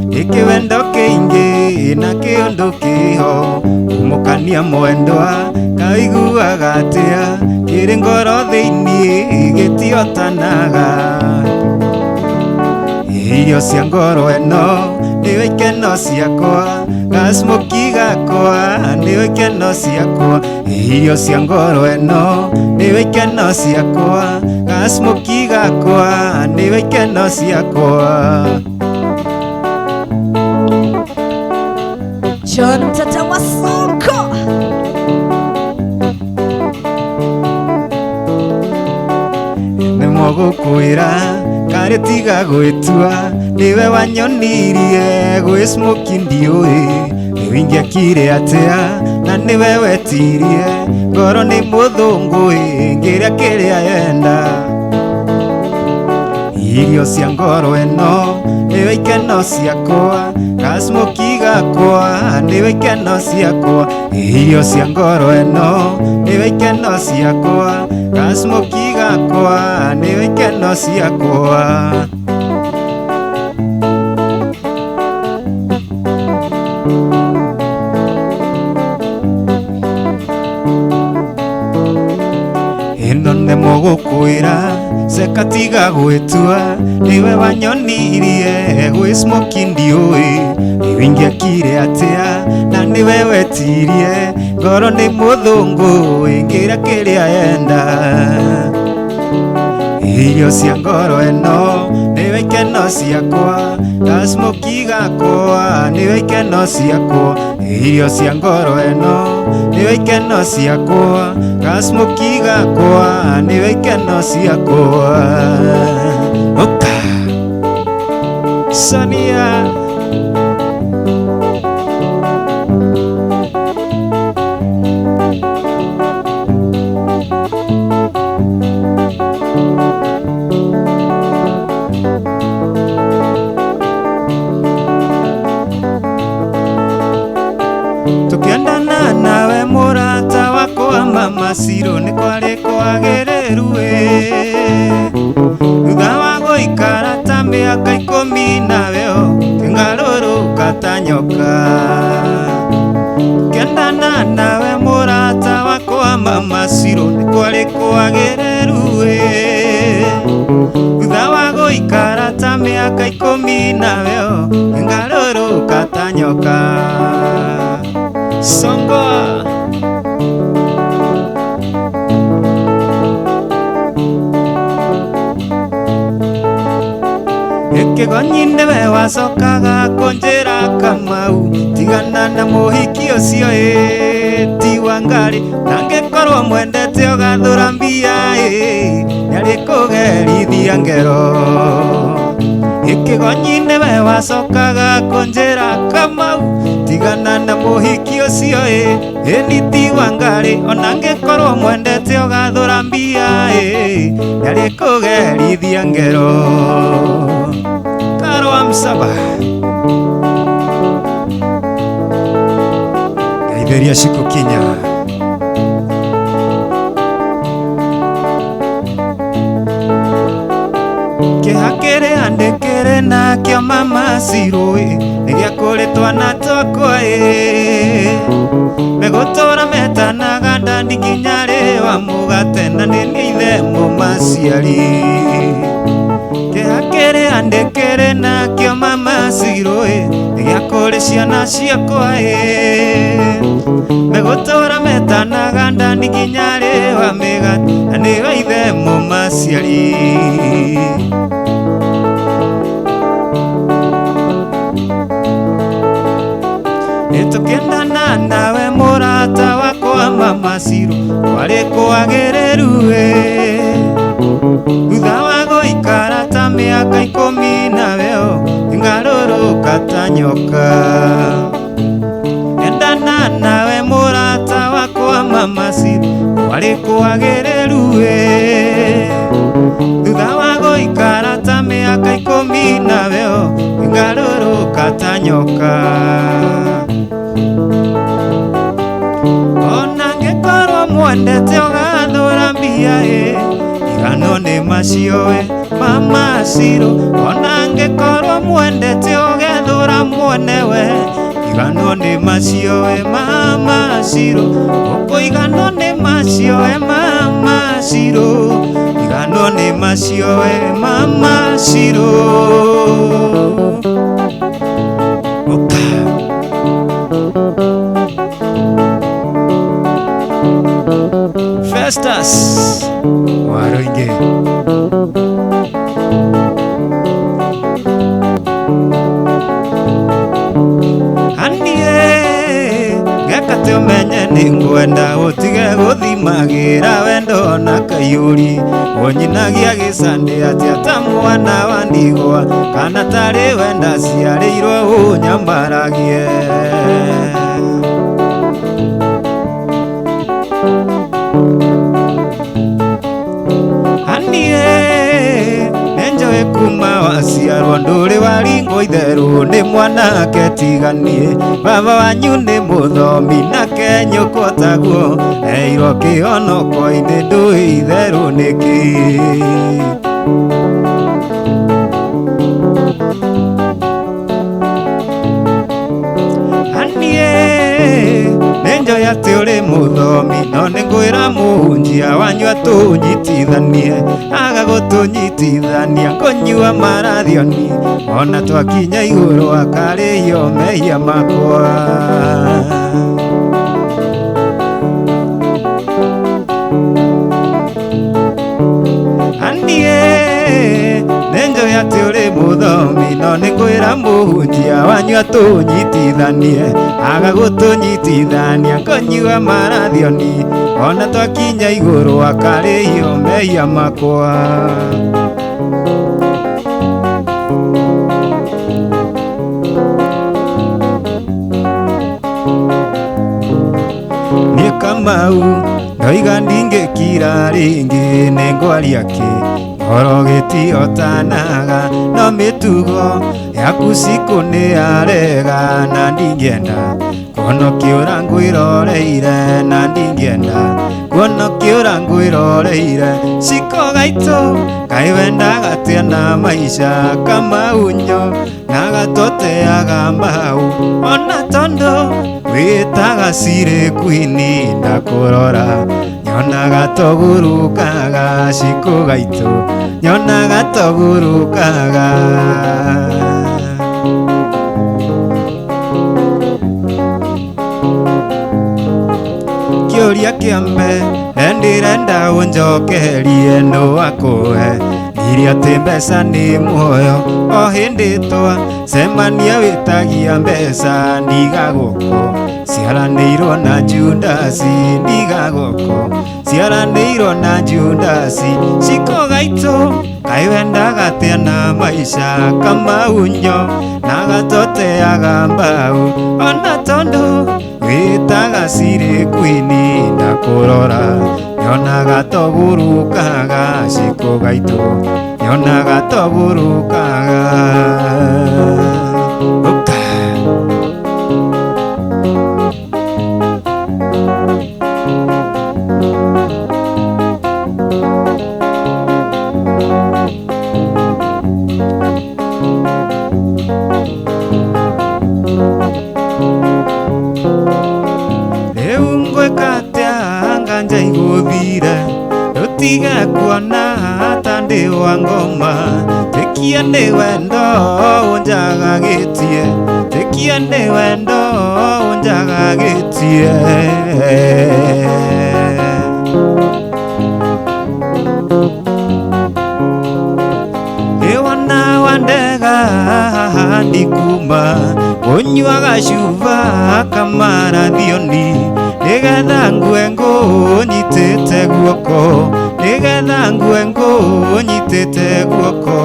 ĩkĩwendo kĩingĩ na kĩũndũ kĩho kũmũkania mwendwa kaiguaga atĩa kĩrĩ ngoro thĩinĩ gĩtiotanaga irio cia ngoro ĩno nĩwe ikeno ciakwa Gasmoki gakwa nĩwe ikeno ciakwa irio cia ngoro ĩno nĩwe ikeno ciakwa gasmoki gakwa nĩwe ikeno ciakwa. John mtata wa Sonko. Nĩmũgũkwĩra karĩ tiga gwĩtua nĩwe wanyonirie gwĩ smoki ndiũĩ rĩu ingĩakire atĩa na nĩwe wetirie ngoro nĩ mũthũngũ ĩ ngĩrĩa kĩrĩa yenda irio cia ngoro ĩno nĩwe ikeno ciakwa gasmoki gakwa nĩwe ikeno ciakwa irio cia ngoro ĩno nĩwe ikeno ciakwa gasmoki gakwa nĩwe ikeno ciakwa. Ĩno nĩ mũgũkwĩra ceka tiga gwĩtua nĩwe wanyonirie gwĩ smoki ndiũĩ rĩu ingĩakire atĩa na nĩwe wetirie ngoro nĩ mũthũngũ ĩngĩrĩa kĩrĩa yenda irio cia ngoro ĩno nĩwe ikeno ciakwa gasmoki gakwa nĩwe ikeno ciakwa irio cia ngoro ĩno nĩwe ikeno ciakwa gasmoki gakwa nĩwe ikeno ciakwa. Oka Sonia. Tukiendana nawe mũrata wakwa mama Ciro nĩ kwarĩ kwagĩrĩru ĩ thutha wa gũikara ta mĩaka ikũmi nawe kĩngarũrũka ta nyoka. Tukiendana nawe mũrata wakwa mama Ciro nĩ kwarĩ kwagĩrĩru ĩ thutha wa gũikara ta mĩaka ikũmi nawe kĩngarũrũka ta nyoka. Songo. Ĩkĩgonyi nĩwe wacokaga kũnjĩra Kamau tigana na mũhiki ũcio ĩ ti wa ngarĩ na ngĩkorwo mwendete ũgathũra mbia ĩ nĩarĩkũgerithia ngero. Ĩkĩgonyi nĩwe wacokaga kũnjĩra Kamau tigana na mũhiki ũcio ĩ ĩni ti wa ngarĩ ona ngĩkorwo mwendete ũgathũra mbia ĩ nĩarĩkũgerithia ngero. Karo wa Msaba Gaitheria Shiko Kinya. Kĩha kĩrĩa ndĩkĩrĩ nakĩo mama Ciro ĩ nĩ gĩa kũrĩ twana twakwa ĩ megũtũra metanaga ndandi nginya rĩ wa mũgate na nĩ niĩ ithe mũmaciari. Kĩha kĩrĩa ndĩkĩrĩ nakĩo mama Ciro ĩ nĩ gĩa kũrĩ ciana ciakwa ĩ megũtũra metanaga ndandi nginya rĩ wa mĩgate na nĩwe ithe mũmaciari. Tukiendana nawe mũrata wakwa mama Ciro kwarĩ kwagĩrĩru ĩ thutha wa gũikara ta mĩaka ikũmi nawe ngarũrũka ta nyoka. Endana nawe mũrata wakwa mama Ciro kwarĩ kwagĩrĩru ĩ thutha wa gũikara ta mĩaka ikũmi nawe ngarũrũka ta nyoka. Ona ngĩkorwo mwendete ũgathũra mbia ĩ igano nĩ macio ĩ mama Ciro ona ngĩkorwo mwendete ũgethũra mwenewe igano nĩ macio ĩ mama Ciro ũkũiganwo nĩ macio ĩ mama Ciro igano nĩ macio ĩ mama Ciro. Oka. Festus Waruinge. Anie ngekate ũmenye nĩ ngwenda ũtige gũthimagira wendo na kaiyũri ũnyinagia gĩcandĩ atĩa ta mwana wa ndigwa kana tarĩ wenda ciarĩirwo ũnyamaragie. Anie nĩnjũĩ kuma waciarwo ndũrĩ waringwo itherũ nĩ mwanake tiganie baba wanyu nĩ mũthomi nake nyũkwa taguo eirwo kĩhonoko-inĩ ndũĩ itherũ nĩkĩ. Anie nĩnjũĩ atĩ ũrĩ mũthomi no nĩngwĩra mũhunjia wanyu atũnyitithanie aga gũtũnyitithania ngũnyua marathioni ona twakinya igũrũ akarĩhio mehia makwa. Anie nĩnjũĩ atĩ ũrĩ mũthomi no nĩngwĩra mũhunjia wanyu atũnyitithanie aga gũtũnyitithania ngũnyua marathioni ona twakinya igũrũ akarĩhio mehia makwa. Niĩ Kamau ndoiga ndingĩkira rĩngĩ nĩngwaria kĩ ngoro gĩtihotanaga no mĩtugo yaku cikũ nĩyarega na ndingĩenda kuona ũkĩũra ngwĩroreire na ndingĩenda kuona ũkĩũra ngwĩroreire ciko gaitũ kaĩ wendaga atĩa na maica kamaunyo na gatoteaga mbau ona tondũ wĩtaga cirĩ kwini ndakũrora nyonaga tũgurukaga ciko gaitũ nyonaga tũgurukaga. Kĩũria kĩa mbere ndĩrenda ũnjokerie nũ akũhe iria atĩ mbeca nĩ muoyo o hĩndĩ twacemania wĩtagia mbeca ndigagũkũ ciaranĩirwo na Judasi ndigagũkũ ciaranĩirwo na Judasi ciko gaitũ kaĩ wendaga atĩa na maica kamaunyo na gatoteaga mbau ona tondũ wĩtaga cirĩ kwini ndakũrora nyonaga tũgurukaga ciko gaitũ nyonaga tũgurukaga. Ũka. Rĩu ngwĩka atĩa nganja igũthire rũtige kuona ta ndĩ wa ngoma tĩkia nĩ wendo ũnjagagĩtie tĩkia nĩ wendo ũnjagagĩtie. Ĩwona wandega ndikuma ũnyuaga cuba kamarathioni nĩgetha ngue ngũnyitĩte guoko nĩgetha ngue ngũnyitĩte guoko.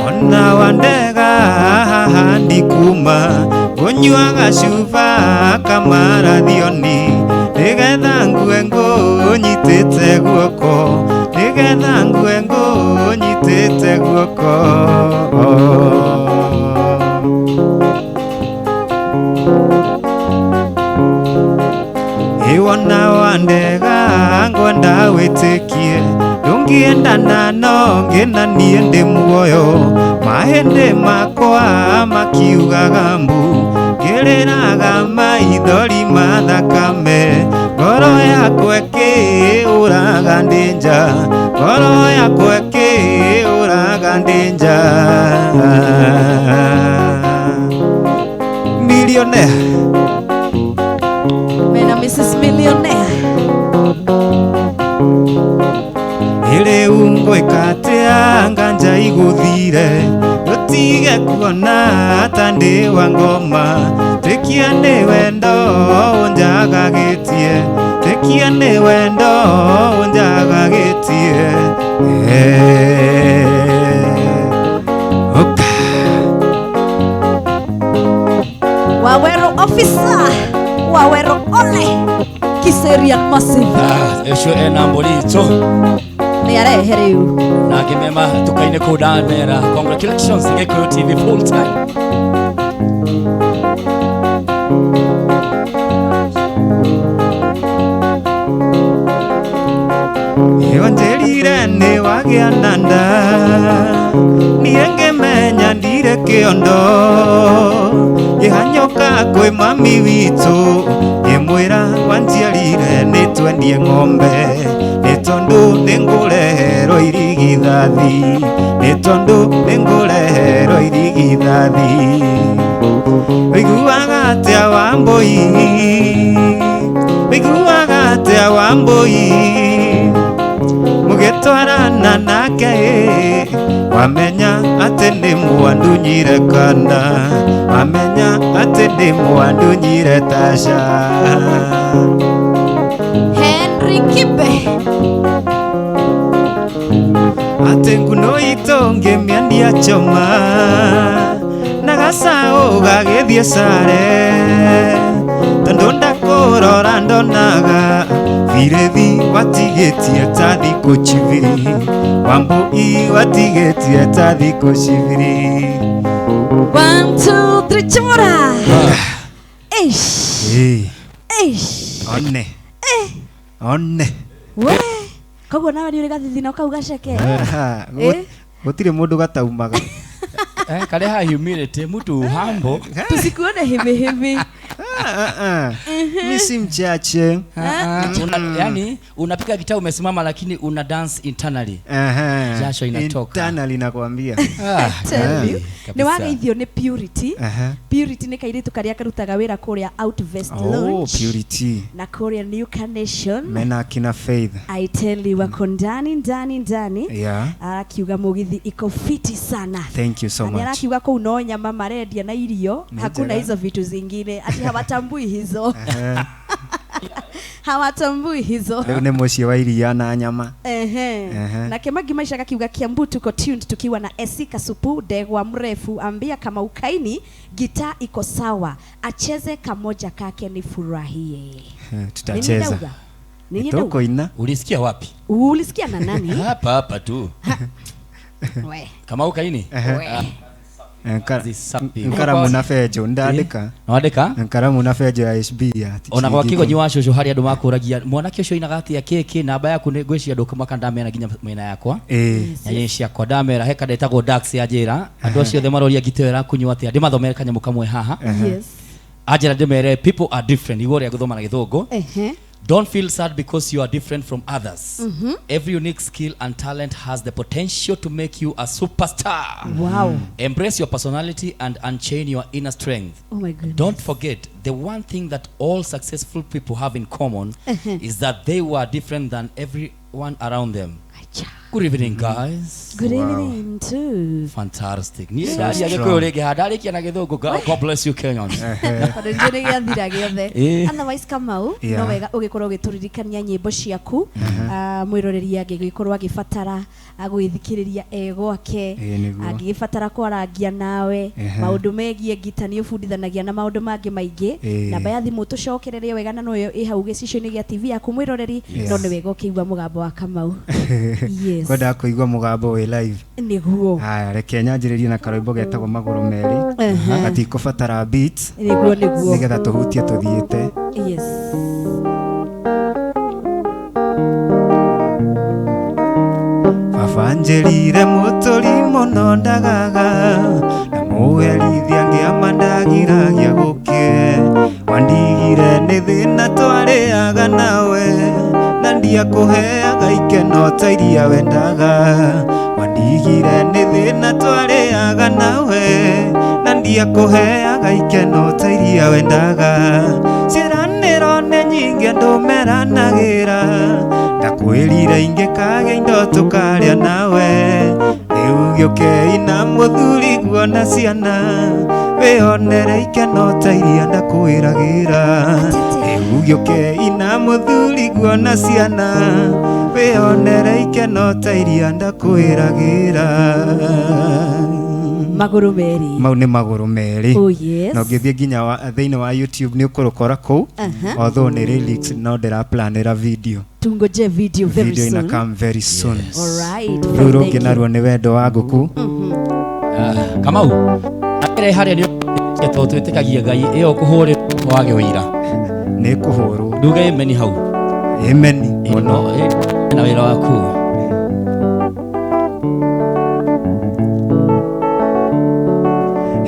Ona wandega ndikuma ũnyuaga cuba kamarathioni nĩgetha ngue ngũnyitĩte guoko nĩgetha ngue ngũnyitĩte guoko. Iwona wandega ngwenda wĩtĩkie ndũngĩendana no ngĩna niĩ ndĩ muoyo mahĩndĩ makwa makiugaga mbu ngĩrĩraga maithori ma thakame ngoro yakwa ĩkĩũraga ndĩ nja ngoro yakwa ĩkĩũraga ndĩ nja. Mrs. Millionaire. Rĩu ngwĩka atĩa nganja igũthire Tũtige kuona ta ndĩ wa ngoma Tĩkia nĩ wendo ũnjagagĩtie Tĩkia nĩ wendo ũnjagagĩtie. Oka. Wawero officer, Wawero ole, Kiserian Massive. Ũcio ena mbũri itũ. Nĩ arehe rĩu. Na ngĩmema tuka-inĩ kũu ndamera congratulations Gĩkũyũ TV full time. Wanjĩrire nĩ wagĩa na nda niĩ ngĩmenya ndirĩ kĩondo ngĩhanyũka kwĩ mami witũ ngĩmwĩra wanjiarire nĩ twendie ng'ombe nĩ tondũ nĩngũreherwo irigithathi nĩ tondũ nĩngũreherwo irigithathi. Ũiguaga atĩa Wambũi, ũiguaga atĩa Wambũi mũgĩtwarana nake wamenya atĩ nĩ mwandunyire kana wamenya atĩ nĩ mwandunyire tasha. Henry Kibe. Atĩ nguno itũ ngĩmĩendia choma na gacaũ gagĩthiĩ sare tondũ ndakũrora ndonaga birĩthi watigĩtie ta thikũ cibiri Wambũi watigĩtie ta thikũ cibiri. 1 2 3 chora. Eish. Eish. One. One. We. Koguo nawe nĩ ũrĩ gathithina kau gaceke. Gũtirĩ mũndũ gataumaga. Karĩa ha humility mtu humble. Tusikuone hivi hivi. Mimi si mchache. Yani unapiga gitaa umesimama lakini una dance internally. Jasho inatoka. Internally nakwambia. Nĩ wageithio nĩ Purity. Purity nĩ kairĩtu karĩa karutaga wĩra kũrĩa Outvest Lounge. Oh, Purity. Na kũrĩa New Carnation. Mena kina Faith. I tell you wako ndani ndani ndani. Yeah. Arakiuga mugithi iko fiti sana. Thank you so much. Arakiuga kũu no nyama marendia na irio, hakuna hizo vitu zingine. Ati hawatambui hizo. Hawatambui hizo. Leo ni mũciĩ wa iria na nyama. Na Kemagi Maisha kakiuga Kiambu tuko tuned tukiwa na Esika Supu Degwa mrefu ambia kama ukaini gitaa iko sawa acheze kamoja kake ni furahie. Tutacheza. Nitoko ina. Ulisikia wapi? Ulisikia na nani? Hapa hapa tu. We. Kama ukaini? Nkaramu na fejo ndandika. Wandika? Nkaramu na fejo ya HB ya. Ona kwa kigo nyiwa cucu hari andu makuragia mwanake ucio inaga atia kiki namba yaku ni ngwiciria ndukumaka ndamera nginya mwena yakwa. Na ni ciakwa ndamera he kada etagwo Dax ya njira andu acio othe maroria ngito ira kunywa atia ndimathomere kanyamu kamwe haha. Yes. Anjira ndimere people are different igwo ria guthoma na githungu. Don't feel sad because you are different from others. Every unique skill and talent has the potential to make you a superstar. Wow. Embrace your personality and unchain your inner strength. Oh my goodness. Don't forget, the one thing that all successful people have in common is that they were different than everyone around them. Good evening, guys. Good evening, too. Fantastic. God bless you, Kenyans. Otherwise, Kamau, no wega ugikorwo ugituririkania nyimbo ciaku, mwiroreri angigikorwo agibatara agwithikiriria e gwake, angigibatara kwarangia nawe, maundu megie ngita ni ubundithanagia na maundu mangi maingi, namba ya thimu tucokererie wega na noyo i hau gicicio-ini gia TV yaku mwiroreri, no ni wega ukiigua mugambo wa Kamau. Yes. Kwenda kuigua mugambo wi live niguo. Haya, reke nyanjiririe na karwimbo getagwo maguru meri gatikũbatara beat niguo niguo nigetha tuhutie tuthiite. Yes. Baba njĩrire mũtũri mũno ndagaga na mũherithia ngĩama ndagiragia gũkĩe wandigire nĩ thĩna twarĩaga nawe na ndiakũheaga ikeno ta iria wendaga wandigire nĩ thĩna twarĩaga nawe na ndiakũheaga ikeno ta iria wendaga ciĩranĩro nĩ nyingĩ andũ meranagĩra ndakwĩrire ingĩkagĩa indo tũkarĩa nawe rĩu gĩũkei na mũthuri guona ciana wĩonere ikeno ta iria ndakwĩragĩra rĩu gĩũkei na mũthuri guona ciana wĩonere ikeno ta iria ndakwĩragĩra. Magũrũ merĩ. Mau nĩ magũrũ merĩ. Oh yes. Na ũngĩthiĩ nginya thĩinĩ wa YouTube nĩ ũkũrũkora kũu. Although nĩ lyrics no ndĩraplanĩra video. Tungoje video very video soon. Video ina come very soon. Yes. All right. Rĩu rũngĩ naruo nĩ wendo wa ngũkũ. Kamau akĩre harĩa nĩ tondũ twĩtĩkagia Ngai ĩyo kũhũrĩrwo wage ũira. Nĩ kũhũrwo. Nduge amen hau. Amen mũno. Na wĩra waku.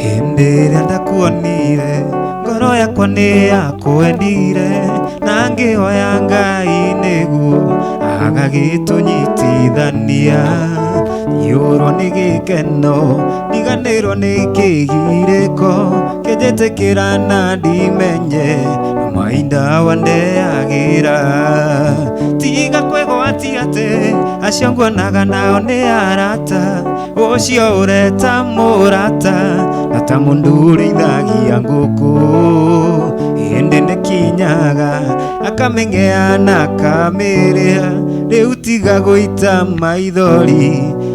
Hĩndĩ ĩrĩa ndakuonire ngoro yakwa nĩ yakwendire na ngĩhoya Ngai nĩguo agagĩtũnyitithania iyũrwo nĩ gĩkeno ndiganĩrwo nĩ kĩgirĩko kĩnjĩtĩkĩra na ndimenye na mahinda wandeagĩra tiga kwĩgwatia atĩ acio nguonaga nao nĩ arata ũcio ũreta mũrata na ta mũndũ ũrĩithagia ngũkũ hĩndĩ nĩkinyaga akamĩng'ea na akamĩrĩa rĩu tiga gũita maithori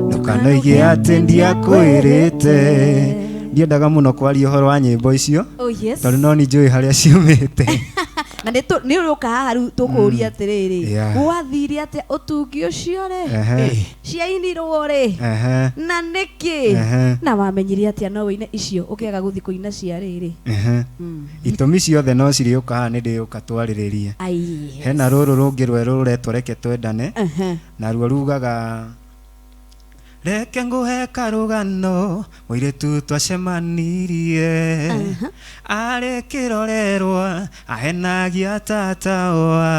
ndũkanoige atĩ ndiakwĩrĩte. Ndiendaga mũno kwaria ũhoro wa nyĩmbo icio. Oh yes. Tondũ no nĩ njũĩ harĩa ciumĩte. Na nĩ ũrĩũka haha rĩu tũkũũria atĩrĩrĩ gwathire atĩa ũtungi ũcio rĩ ciainirwo rĩ na nĩkĩ na wamenyire atĩa no wĩine icio ũkĩaga gũthiĩ kũina cia rĩrĩ. Itũmi ciothe no cirĩũka haha nĩ ndĩũka twarĩrĩrie. Hena rũrũ rũngĩ rwerũ rũretwo Reke Twendane naruo rugaga reke nguhe karũgano mũirĩtu twacemanirie arĩ kĩrorerwa ahenagia tatawa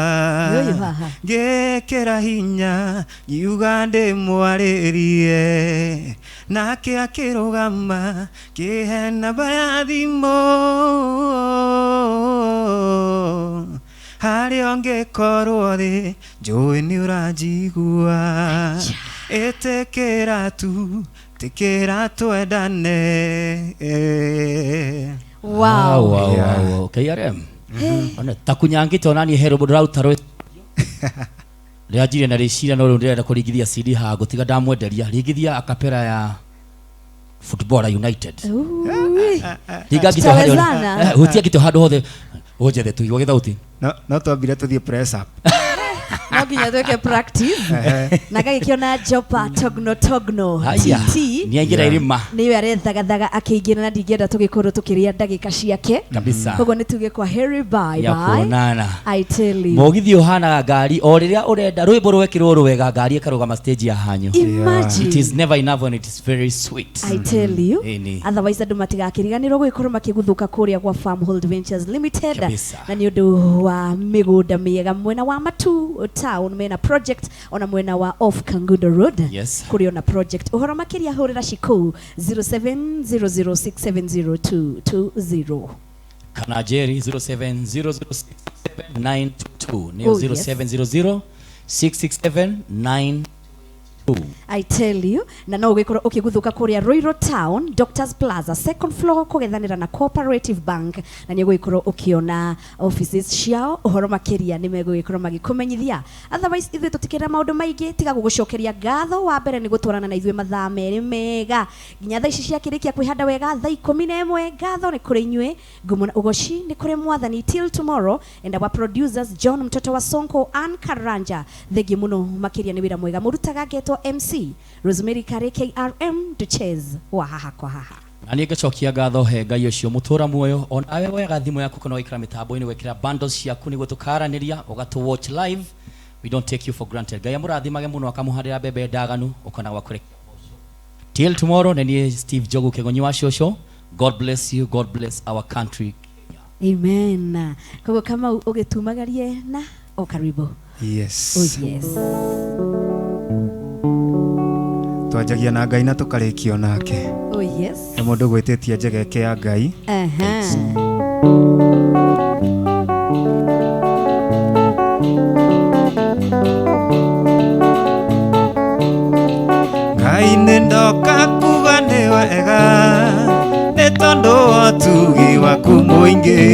ngĩkĩra hinya ngiuga ndĩmwarĩrie nake akĩrũgama kĩhe namba ya thimũ harĩa ũngĩkorwo rĩ njũĩ nĩ ũranjigua ĩtĩkĩra tu tĩkĩra twendane. Wow. Wow, wow. KRM. Ona takunyangĩte ona niĩ he rũmbo ndĩraruta rwĩ rĩanjirie na rĩciria no rĩu ndĩrenda kũringithia CD haha ngũtiga ndamwenderia ringithia akapera ya Footballer United. Ringa ngito harĩa hutia ngito handũ hothe ũnjethe tũigua gĩthauti. No twambire tũthiĩ press up. No nginya twĩke practice. Na gagĩkĩona Jopa Togno Togno TT nĩaingĩra irima nĩwe arethagathaga akĩingĩra na ndingĩenda tũgĩkorwo tũkĩrĩa ndagĩka ciake kabisa. Koguo nĩ tuge kwa heri bye ya bye. Kuonana. I tell you. Mũgithi ũhanaga ngari o rĩrĩa ũrenda rwĩmbo rwekĩrwo rwega ngari ĩkarũgama stage ya hanyu. Imagine. It is never enough when it is very sweet. I tell you. Ĩni. Otherwise andũ matigakĩriganĩrwo gũgĩkorwo makĩguthũka kũrĩa gwa Farmhold Ventures Limited Kabisa. na nĩ ũndũ wa mĩgũnda mĩega mwena wa Matu Town mena project ona mwena wa off Kangundo Road. Yes. Kũrĩ ona project ũhoro makĩria hũrĩra Shikũu 0700670220 kana Jerry 07006792 nĩyo. Oh, yes. 0700667922. I tell you na no ũgĩkorwo ũkĩguthũka kũrĩa Ruiru Town Doctors Plaza second floor kũgethanĩra na Cooperative Bank na nĩ ũgũgĩkorwo ũkĩona offices ciao ũhoro makĩria nĩ megũgĩkorwo magĩkũmenyithia. Otherwise ithuĩ tũtikĩra maũndũ maingĩ tiga gũgũcokeria ngatho wa mbere nĩ gũtwarana na ithuĩ mathaa merĩ mega nginya thaa ici ciakĩrĩkia kwĩhanda wega thaa 11. Ngatho nĩ kũrĩ inyuĩ ngumo na ũgoci nĩ kũrĩ mwathani till tomorrow and our producers John Mtoto wa Sonko Ann Karanja thengiũ mũno makĩria nĩ wĩra mwega mũrutaga ngetwo MC Rosemary Kare KRM Duches wa haha kwa haha. Na niĩ ngacokia ngatho he Ngai ũcio mũtũra muoyo onawe woyaga thimũ yaku kana ũgaikara mĩtambo-inĩ gwĩkĩra bundles ciaku nĩguo tũkaranĩria ũgatũ watch live. We don't take you for granted. Ngai amũrathimage mũno akamũhandĩra mbembe ndaganu ũkona gwa kũrekia. Till tomorrow na niĩ Steve Njogu Kĩgonyi wa cũcũ. God bless you, God bless our country. Amen. Koguo kama ũgĩtumagarie na o karibu. Yes. Oh yes. Twanjagia na Ngai na tũkarĩkio nake. Oh yes. Nĩ mũndũ gwĩtĩtie njegeke ya Ngai. Aha. ũtugi waku mũingĩ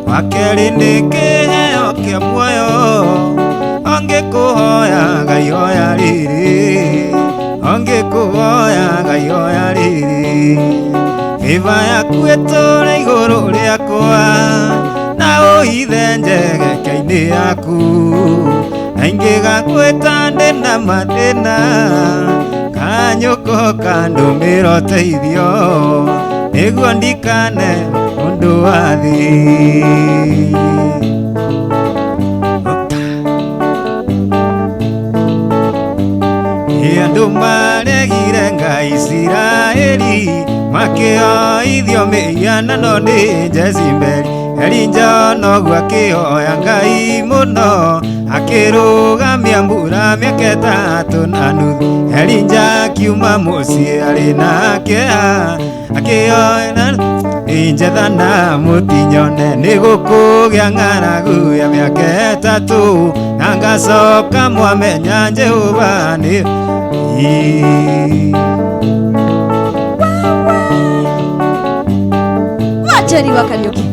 wa kerĩ nĩ kĩheo kĩa muoyo ongĩkũhoya Ngai oya rĩrĩ ongĩkũhoya Ngai oya rĩrĩ Favor yaku ĩtũũre igũrũ rĩakwa na ũhithe njegeke-inĩ yaku na ingĩgakwĩta ndĩ na mathĩna kanyũkũ kandũmĩra ũteithio nĩguo ndikane ũndũ wa thĩ. Andũ maregire Ngai Isiraeli makĩoithio mĩhianano nĩ Jezebeli. Elija noguo akĩhoya Ngai mũno akĩrũgamia mbura mĩaka ĩtatũ na nuthu. Elija akiuma mũciĩ arĩ na kĩeha akĩhoya njetha na mũtinyone nĩ gũkũgĩa ng'aragu ya mĩaka ĩtatũ na ngacoka mwamenya Jehova nĩ Wacheri wa Kariuki.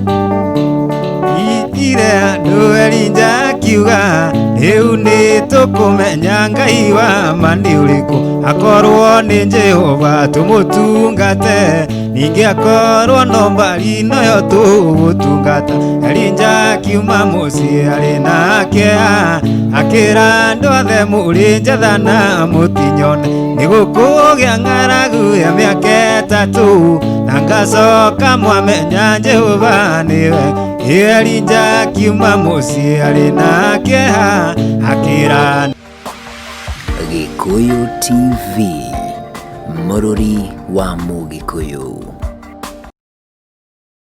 Ire andũ Elija akiuga rĩu nĩ tũkũmenya Ngai wa ma nĩ ũrĩkũ akorwo nĩ Jehova tũmũtungate ningĩ akorwo no mbari noyo tũgũtungata. Elija akiuma mũciĩ arĩ na kĩeha akĩra andũ othe mũrĩ njetha na mũtinyone nĩ gũkũgĩa ng'aragu ya mĩaka ĩtatũ na ngacoka mwamenya Jehova nĩwe. Elija akiuma mũciĩ arĩ na kĩeha akĩra Gĩkũyũ TV, mũrũri wa Mũgĩkũyũ.